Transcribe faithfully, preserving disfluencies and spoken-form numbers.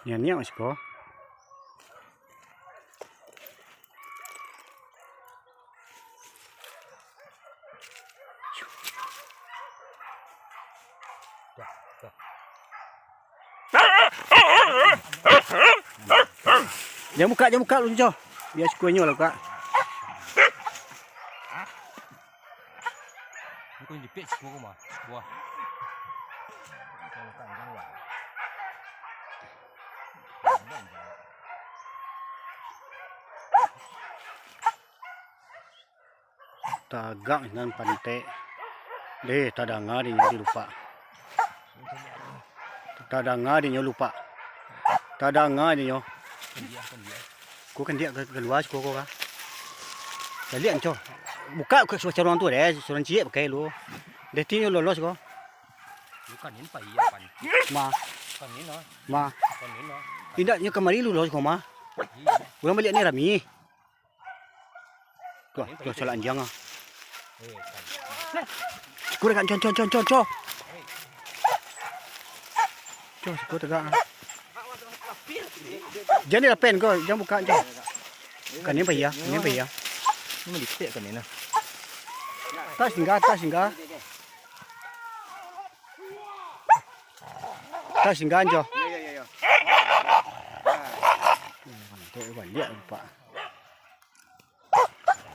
Nian-nian siko. Jan bukak, jan bukak lu, Jo. Bia siko inyo lah bukak. Ni kau jepit siko ko mah, siko ah. Jan bukak, jan bukak. Tagak nan pantek. Deh, tadanga dek inyo di lupak. Tadanga dek inyo lupak. Tadanga dek inyo. Ko kandiak ka, kalua siko ko ka. Caliak, Nco. Bukak ka saruang tu deh, saruang ciek pakai lu. Deh, ti inyo lolos ko. Bukan ini, Pak, iya, Pak. Ma. Bukan ini, no. Ma. Bukan ini, no. Indak, nyo kamari lu lolos ko, Ma. Iya. Urang baliak ni rami. Tuh, tuh, salak anjiang ah. Eh, kan. Siko deh, kan, con, con, con, con, con. Con, siko tagak ah. Jan dilapen ko, jan bukak, con. Kan ni payah, ni payah. Ini malitek kan ni nah. Tas singgah, tas singgah. Tas singgah, con. Yo, yo, yo, yo. Mantap, baliak, Pak.